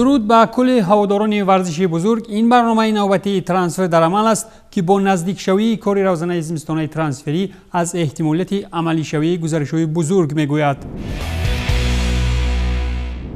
Дуруд ба кулли ҳаводорони варзиши бузург. Ин барномаи навбатии трансфер дар амал аст, ки бо наздикшавии кори равзанаи зимистонаи трансферӣ аз эҳтимолияти амалишавии гузаришҳои бузург мегӯяд.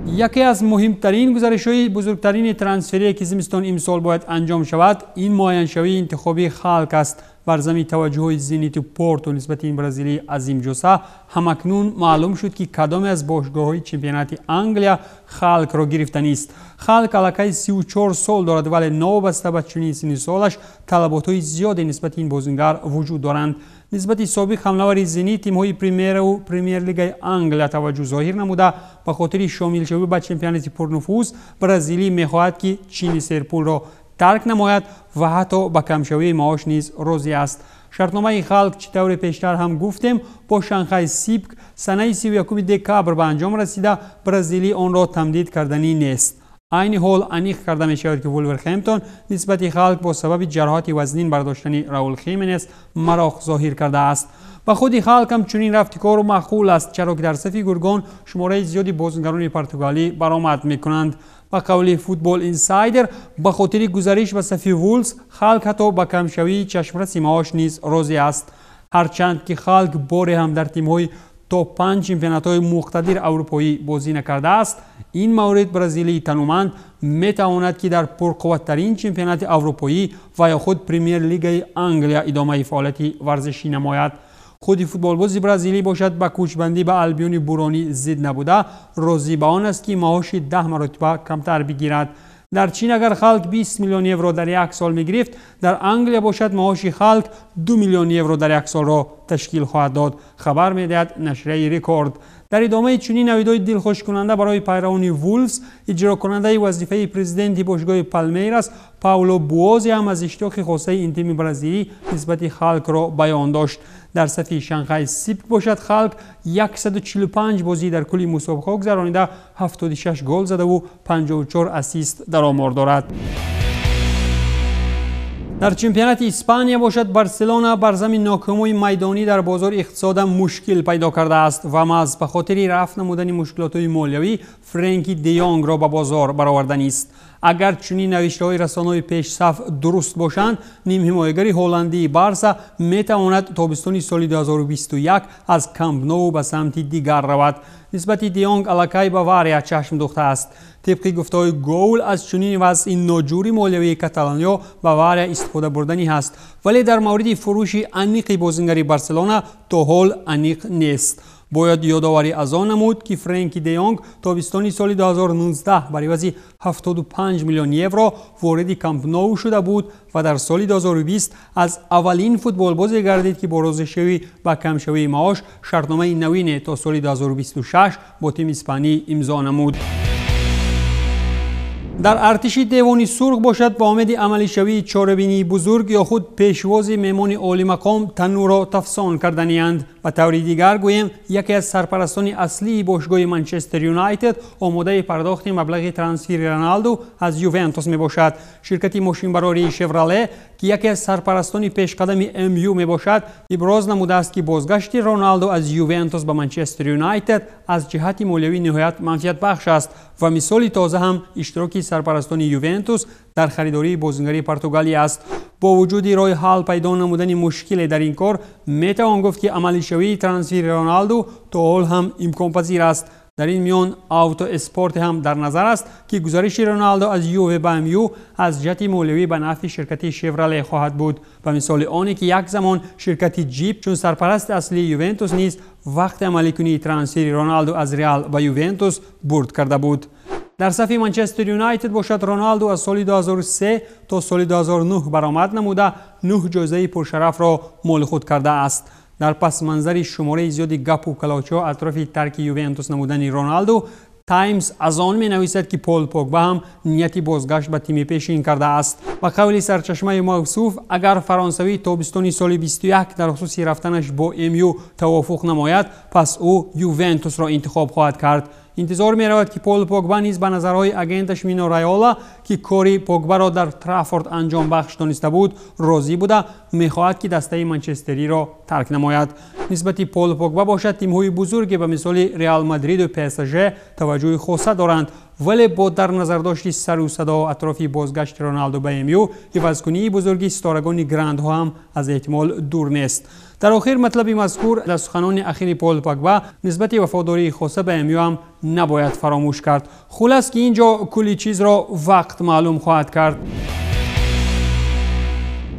Яке аз муҳимтарин гузаришҳои бузургтарини трансферие, ки зимистон имсол бояд анҷом шавад, ин муайяншавии интихоби Халк аст. Бар зами таваҷҷӯҳҳои Зениту Порту нисбати ин бразилии азимҷуса ҳамакнун маълум шуд, ки кадоме аз бошгоҳҳои чемпионати Англия Халкро гирифтанист. Халк аллакай 34 сол дорад, вале новобаста ба чунин синни солаш талаботҳои зиёде нисбати ин бозингар вуҷуд доранд. Нисбати собиқ ҳамлавари Зенит тимҳои Примераву Премер-лигаи Англия таваҷҷӯҳ зоҳир намуда, ба хотири шомилшавӣ ба чемпионати пурнуфуз бразилӣ мехоҳад, ки чини серпулро тарк намояд ва ҳатто ба камшавии маош низ розӣ аст. Шартномаи Халк, чӣ тавре пештар ҳам гуфтем, бо Шанхай Сипк санаи 31 декабр ба анҷом расида, бразилӣ онро тамдид карданӣ нест. Айни ҳол аниқ карда мешавад, ки Вулверхэмптон нисбати Халк бо сабаби ҷароҳати вазнин бардоштани Раул Хименес мароқ зоҳир кардааст. Ба худи Халк ҳам чунин рафти кору маъқул аст, чаро ки дар сафи гургон шумораи зиёди бозингарони португалӣ баромад мекунанд. Ба қавли Футбол Инсайдер, ба хотири гузариш ба сафи Вулс Халк ҳатто ба камшавии чашмраси маош низ розӣ аст. Ҳарчанд ки Халк боре ҳам дар тимҳои то 5 чемпионатҳои муқтадир аврупоӣ бозӣ накардааст, ин маврид бразилии тануманд метавонад, ки дар пурқувваттарин чемпионати аврупоӣ ва ё худ Премер-лигаи Англия идомаи фаъолияти варзишӣ намояд. Худи футболбози бразилӣ бошад, ба кӯчбандӣ ба Албиони буронӣ зид набуда, розӣ ба он аст, ки маоши 10 маротиба камтар бигирад. Дар Чин агар Халк 20 миллион евро дар як сол мегирифт, дар Англия бошад маоши Халк 2 миллион евро дар як солро ташкил хоҳад дод, хабар медиҳад нашрияи Рекорд. Дар идомаи чунин навидҳои дилхушкунанда барои пайравони Вулфс, иҷрокунандаи вазифаи президенти бошгоҳи Палмейрас Пауло Буози ҳам аз иштиёқи хосаи ин тими бразилӣ нисбати Халкро баён дошт. Дар сафи Шанхай Сипк бошад, Халк 145 бозӣ дар кулли мусобиқаҳо гузаронида, 76 гол задаву 54 ассист дар омор дорад. Дар чемпионати Испания бошад, Барселона бар зами нокомии майдонӣ дар бозори иқтисода мушкил пайдо кардааст ва маҳз ба хотири рафт намудани мушкилотҳои молиявӣ Френки де Йонгро ба бозор бароварданист. Агар чунин навиштаҳои расонаҳои пешсаф дуруст бошанд, нимҳимоягари ҳолландии Барса метавонад тобистони соли 2021 аз Камп Ноу ба самти дигар равад. Нисбати де Йонг аллакай Бавария чашм духтааст. Тибқи гуфтаҳои Гоул, аз чунин вазъи ноҷури молиявии каталониё Бавария истифода бурданӣ ҳаст, вале дар мавриди фурӯши аниқи бозингари Барселона то ҳол аниқ нест. Бояд ёдоварӣ аз он намуд, ки Френки де Йонг тобистони соли 2019 бар ивази 75 миллион евро вориди Камп Ноу шуда буд ва дар соли 2020 аз аввалин футболбозе гардид, ки бо розишавӣ ба камшавии маош шартномаи навине то соли 2026 бо тими испанӣ имзо намуд. Дар артиши Девони Сурх бошад, ба умеди амалишавии чорабинии бузург ё худ пешвози меҳмони олимақом танӯрро тафсон карданианд. Ба таври дигар гӯем, яке аз сарпарастони аслии бошгоҳи Манчестер Юнайтед омодаи пардохти маблағи трансфери Роналду аз Ювентус мебошад. Ширкати мошинбарории Шевроле, ки яке аз сарпарастони пешқадами МЮ мебошад, иброз намудааст, ки бозгашти Роналду аз Ювентус ба Манчестер Юнайтед аз ҷиҳати молиявӣ ниҳоят манфиатбахш аст ва мисоли тоза ҳам иштироки сарпарастони Ювентус дар харидории бозингарии Португалия аст. Бо вуҷуди роҳи ҳал пайдо намудани мушкиле дар ин кор, метавон гуфт, ки амалишавии трансфери Роналду то ҳол ҳам имконпазир аст. Дар ин миён Автоэспорте ҳам дар назар аст, ки гузариши Роналдо аз Юве ба МЮ аз ҷиҳати молиявӣ ба нафъи ширкати Шевроле хоҳад буд, ба мисоли оне ки як замон ширкати Ҷип чун сарпарасти аслии Ювентус низ вақти амаликунии трансфери Роналдо аз Реал ба Ювентус бурд карда буд. Дар сафи Манчестер Юнайтед бошад, Роналду аз соли 2003 то соли 2009 баромад намуда, 9 ҷоизаи пуршарафро моли худ кардааст. Дар пасманзари шумораи зиёди гапу калочҳо атрофи тарки Ювентус намудани Роналду, Таймс аз он менависад, ки Пол Погба ҳам нияти бозгашт ба тими пешин кардааст. Ба қавли сарчашмаи мавсуф, агар фаронсавӣ тобистони соли 21 дар хусуси рафтанаш бо МЮ тавофуқ намояд, пас ӯ Ювентусро интихоб хоҳад кард. Интизор меравад, ки Пол Погба низ ба назарҳои агенташ Мино Райола, ки кори Погбаро дар Траффорд анҷом бахш дониста буд, розӣ буда, мехоҳад, ки дастаи манчестериро тарк намояд. Нисбати Пол Погба бошад, тимҳои бузурге ба мисоли Реал Мадриду ПСЖ таваҷҷӯҳи хоса доранд Вале бо дар назардошти сару садо атрофи бозгашти Роналду ба МЮ, ивазкунии бузурги ситорагони грандҳо ҳам аз эҳтимол дур нест. Дар охир матлаби мазкур дар суханони ахири Пол Погба нисбати вафодории хоса ба МЮ ҳам набояд фаромӯш кард. Хулас ки ин ҷо кулли чизро вақт маълум хоҳад кард.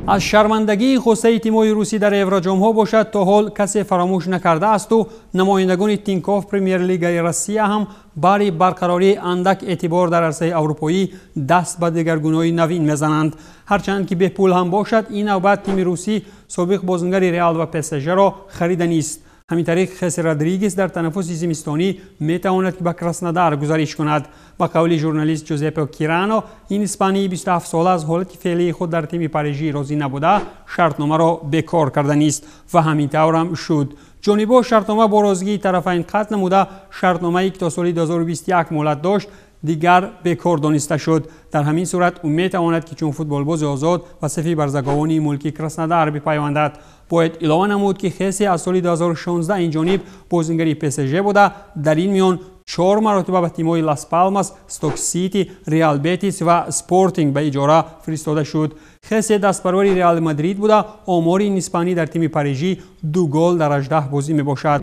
Аз шармандагии хосаи тимҳои русӣ дар Евроҷомҳо бошад, то ҳол касе фаромӯш накардаасту намояндагони Тинькофф Премер-лигаи Россия ҳам бари барқарории андак эътибор дар арсаи аврупоӣ даст ба дигаргунои навин мезананд. Ҳарчанд ки бепул ҳам бошад, ин навбат тими русӣ собиқ бозингари Реал ва ПСЖ-ро хариданист. Ҳамин тариқ Хесе Родригес дар танаффуси зимистонӣ метавонад ки ба Краснодар гузариш кунад. Ба қавли журналист Ҷузеппе Кирано, ин испании 27-сола аз ҳолати феълии худ дар тими парижӣ розӣ набуда, шартномаро бекор карданист ва ҳамин таврам шуд. Ҷонибо шартнома бо розигии тарафайн қатъ намуда, шартномае ки то соли 2021 муҳлат дошт, дигар бекор дониста шуд. Дар ҳамин сурат ӯ метавонад ки чун футболбози озод ба сафи барзаговони мулки Краснодар бипайвандад. Бояд илова намуд ки Хесе аз соли 2016 ин ҷониб бозингари ПСЖ буда, дар ин миён 4 маротиба ба тимҳои Лас Палмас, Сток Сити, Реал Бетис ва Спортинг ба иҷора фиристода шуд. Хесе дастпарвари Реал Мадрид буда, омори ин испанӣ дар тими парижӣ 2 гол дар 18 бозӣ мебошад.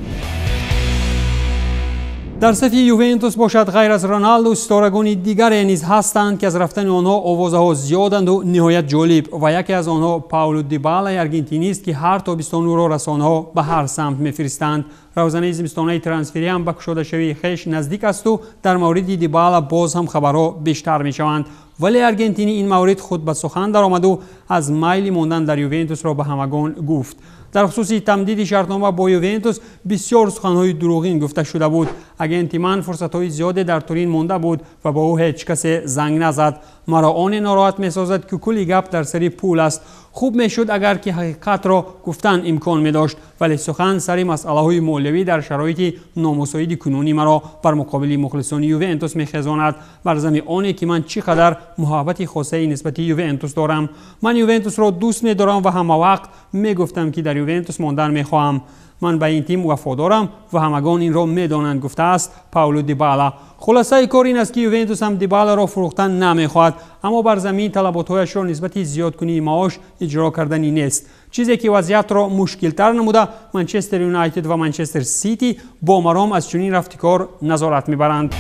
Дар сафи Ювентус бошад, ғайр аз Роналду ситорагони дигаре низ ҳастанд ки аз рафтани онҳо овозаҳо зиёданду ниҳоят ҷолиб ва яке аз онҳо Пауло Дибалаи аргентинист ки ҳар тобистон ӯро расонаҳо ба ҳар самт мефиристанд. Равзанаи зимистонаи трансферӣ ҳам ба кушодашавии хеш наздик асту дар мавриди Дибала боз ҳам хабарҳо бештар мешаванд. Вале аргентинӣ ин маврид худ ба сухан даромаду аз майли мондан дар Ювентусро ба ҳамагон гуфт. Дар хусуси тамдиди шартнома бо Ювентус бисёр суханҳои дурӯғин гуфта шуда буд. Агенти ман фурсатҳои зиёде дар Турин монда буд ва ба ӯ ҳеҷ касе занг назад. Маро оне нороҳат месозад ки кулли гап дар сари пул аст. Хуб мешуд агар ки ҳақиқатро гуфтан имкон медошт, вале сухан сари масъалаҳои молиявӣ дар шароити номусоиди кунунӣ маро бар муқобили мухлисони Ювентус мехезонад, бар зами оне ки ман чӣ қадар муҳаббати хосаи нисбати Ювентус дорам. Ман Ювентусро дӯст медорам ва ҳамавақт мегуфтам ки дар Ювентус мондан мехоҳам. Ман ба ин тим вафодорам ва ҳамагон инро медонанд, гуфтааст Пауло Дибала. Хулосаи кор ин аст ки Ювентус ҳам Дибаларо фурӯхтан намехоҳад, аммо бар замин талаботҳояшро нисбати зиёдкунии маош иҷро карданӣ нест. Чизе ки вазъиятро мушкилтар намуда, Манчестер Юнайтед ва Манчестер Сити бо маром аз чунин рафти кор назорат мебаранд.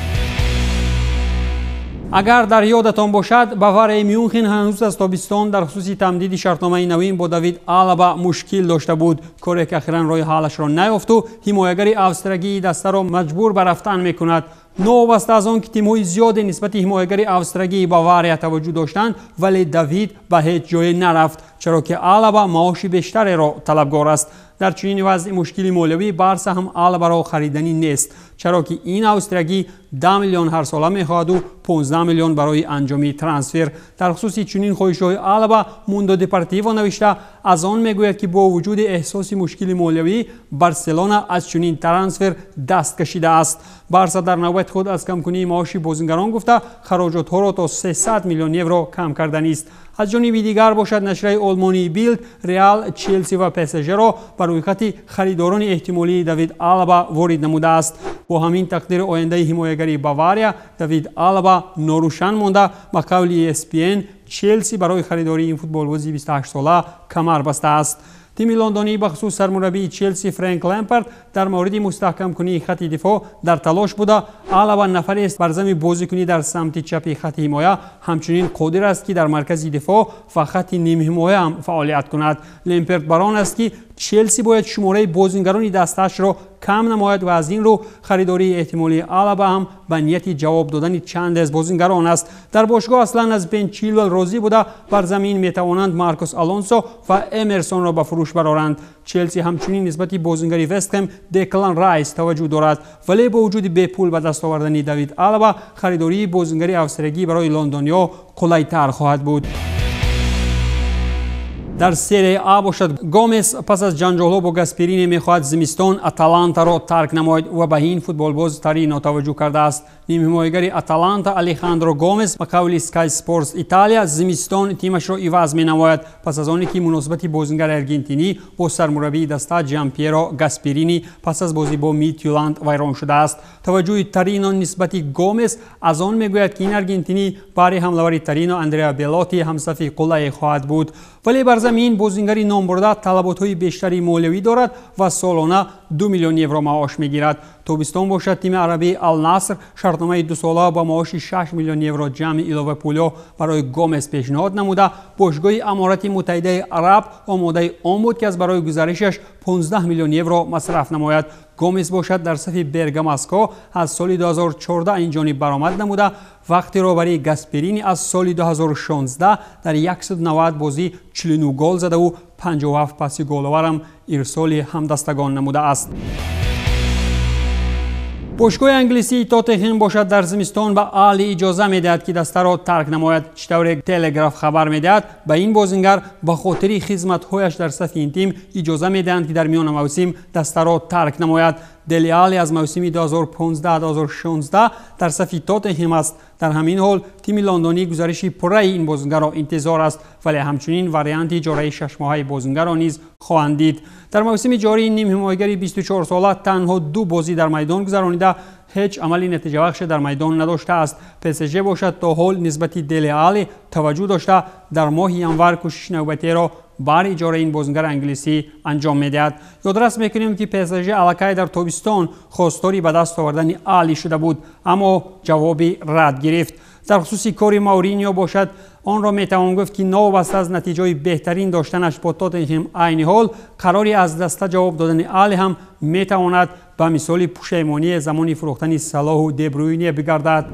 Агар дар ёдатон бошад, Баварияи Мюнхен ҳанӯз аз тобистон дар хусуси тамдиди шартномаи навин бо Давид Алаба мушкил дошта буд. Коре ки ахиран роҳи ҳаллашро наёфту ҳимоягари австрагии дастаро маҷбур ба рафтан мекунад. Новобаста аз он ки тимҳои зиёде нисбати ҳимоягари австрагии Бавария таваҷҷӯҳ доштанд, вале Давид ба ҳеҷ ҷое нарафт, чаро ки Алаба маоши бештареро талабгор аст. Дар чунин вазъи мушкили молиявӣ Барса ҳам Алабаро хариданӣ нест, чаро ки ин австрагӣ 10 миллион ҳарсола мехоҳаду 15 миллион барои анҷоми трансфер. Дар хусуси чунин хоҳишҳои Алаба Мундо Депортиво навишта, аз он мегӯяд ки бо вуҷуди эҳсоси мушкили молиявӣ Барселона аз чунин трансфер даст кашидааст. Барса дар навбати худ аз камкунии маоши бозингарон гуфта, хароҷотҳоро то 300 миллион евро кам карданист. Аз ҷониби дигар бошад, нашрияи олмонии Билд Реал, Челси ва ПСЖ-ро ба рӯйхати харидорони эҳтимолии Давид Алаба ворид намудааст. Бо ҳамин тақдири ояндаи ҳимоягари Бавария Давид Алаба норӯшан монда, ба қавли ESPN Челси барои харидории ин футболбози 28-сола камар бастааст. Тими лондонӣ бахусус сармураббии Челси Фрэнк Лэмпард дар мавриди мустаҳкамкунии хати дифоъ дар талош буда, Алаба нафарест бар зами бозикунӣ дар самти чапи хати ҳимоя, ҳамчунин қодир аст ки дар маркази дифоъ ва хати нимҳимоя ҳам фаъолият кунад. Лемперд бар он аст ки Челси бояд шумораи бозингарони дастаашро кам намояд ва аз ин рӯ харидории эҳтимолии Алаба ҳам ба нияти ҷавоб додани чанде аз бозингарон аст. Дар бошгоҳ аслан аз Бен Чилвел розӣ буда, бар замин метавонанд Маркос Алонсо ва Эмерсонро ба фурӯш бароранд. Челси ҳамчунин нисбати бозингари Вестхэм Деклан Райс таваҷҷӯҳ дорад, вале бо вуҷуди бепул ба даст овардани Давид Алаба харидории бозингари австрагӣ барои лондониҳо қулайтар хоҳад буд. Дар Серия А бошад, Гомес пас аз ҷанҷолҳо бо Гасперини мехоҳад зимистон Аталантаро тарк намояд ва ба ин футболбоз Торино таваҷҷӯҳ кардааст. Нимҳимоягари Аталанта Алехандро Гомес ба қавли Sky Sports Italia зимистон тимашро иваз менамояд, пас аз оне ки муносибати бозингари аргентинӣ бо сармураббии даста Ҷампьеро Гасперини пас аз бозӣ бо Митюланд вайрон шудааст. Таваҷҷӯҳи Торино нисбати Гомес аз он мегӯяд, ки ин аргентинӣ баҳри ҳамлавари Торино Андреа Белоти ҳамсафи қуллае хоҳад буд. Вале бар замин бозингари номбурда талаботҳои бештари молиявӣ дорад ва солона 2 миллион евро маош мегирад. Тобистон бошад, тими арабии Ал-Наср шартномаи дусола ба маоши 6 миллион евро ҷамъи иловапулиҳо барои Гомес пешниҳод намуда, бошгоҳи Аморати Муттаҳидаи Араб омодаи он буд, ки аз барои гузаришаш 15 миллион евро масраф намояд. Гомес бошад, дар сафи Бергамаско аз соли 2014 ин ҷониб баромад намуда, вақти роҳбарии Гасперини аз соли 2016 дар 190 бозӣ 49 гол задаву 57 паси головарам ирсоли ҳамдастагон намудааст. Бошгоҳи англисии Тоттенҳем бошад, дар зимистон ба Али иҷоза медиҳад, ки дастаро тарк намояд. Чӣ тавре Телеграф хабар медиҳад, ба ин бозингар ба хотири хизматҳояш дар сафи ин тим иҷоза медиҳанд, ки дар миёна мавсим дастаро тарк намояд. Дели Али аз мавсими 2015-2016 дар сафи Тоттенҳем аст. Дар ҳамин ҳол тими лондонӣ гузариши пурраи ин бозингарро интизор аст, вале ҳамчунин варианти иҷораи шашмоҳаи бозингарро низ хоҳанд дид. Дар мавсими ҷории нимҳимоягари 24сола танҳо 2 бозӣ дар майдон гузаронида, ҳеҷ амали натиҷабахше дар майдон надоштааст. ПСЖ бошад, то ҳол нисбати Дели Али таваҷҷӯҳ дошта, дар моҳи январ кӯшиши навбатиеро бар иҷораи ин бозингари англисӣ анҷом медиҳад. Ёдрас мекунем, ки ПСЖ аллакай дар тобистон хостори ба даст овардани Али шуда буд, аммо ҷавоби рад гирифт. Дар хусуси кори Мауриньо бошад, онро метавон гуфт, ки новобаста аз натиҷаҳои беҳтарин доштанаш бо Тоттенҳем, айни ҳол қарори аз даста ҷавоб додани Али ҳам метавонад ба мисоли пушаймонии замони фурӯхтани Салоҳу Дебруйне бигардад.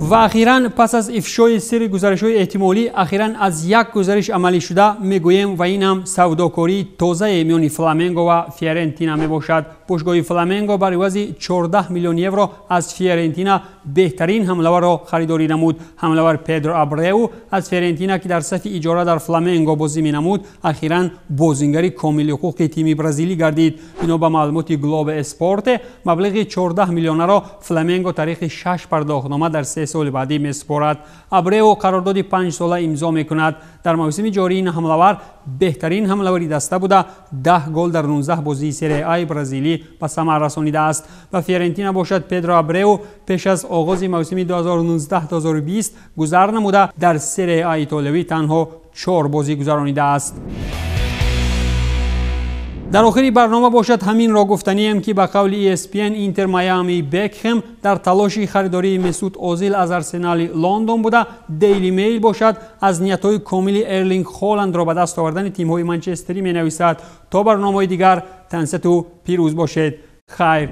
Ва ахиран пас аз ифшои сирри гузаришҳои эҳтимолӣ, ахиран аз як гузариш амалӣ шуда мегӯем, ва ин ҳам савдокории тозае миёни Фламенго ва Фиорентина мебошад. Бошгоҳи Фламенго бар ивази 14 миллион евро аз Фиорентина беҳтарин ҳамлаварро харидорӣ намуд. Ҳамлавар Педро Абреу аз Фиорентина, ки дар сафи иҷора дар Фламенго бозӣ менамуд, ахиран бозингари комили ҳуқуқи тими бразилӣ гардид. Бино ба маълумоти Глобе Эспорте, маблиғи 14 миллионаро Фламенго тариқи 6 пардохтнома дар 3 соли баъдӣ месупорад. Абреу қарордоди 5 сола имзо мекунад. Дар мавсими ҷории ин ҳамлавар беҳтарин ҳамлавари даста буда, 10 гол дар 19 бозии Серия Аи бразилӣ ба самар расонидааст. Ба Фиорентина бошад, Педро Абреу пеш аз оғози мавсими 2019-2020 гузар намуда, дар Серия А итолиявӣ танҳо 4 бозӣ гузаронидааст. Дар охири барнома бошад, ҳаминро гуфтанием, ки ба қавли ESPN Интер Майами Бекхем дар талоши харидории Месут Озил аз Арсенали Лондон буда, Дейли Мейл бошад, аз ниятҳои комили Эрлинг Холандро ба даст овардани тимҳои манчестерӣ менависад. То барномаҳои дигар тансату пирӯз бошед. Хайр.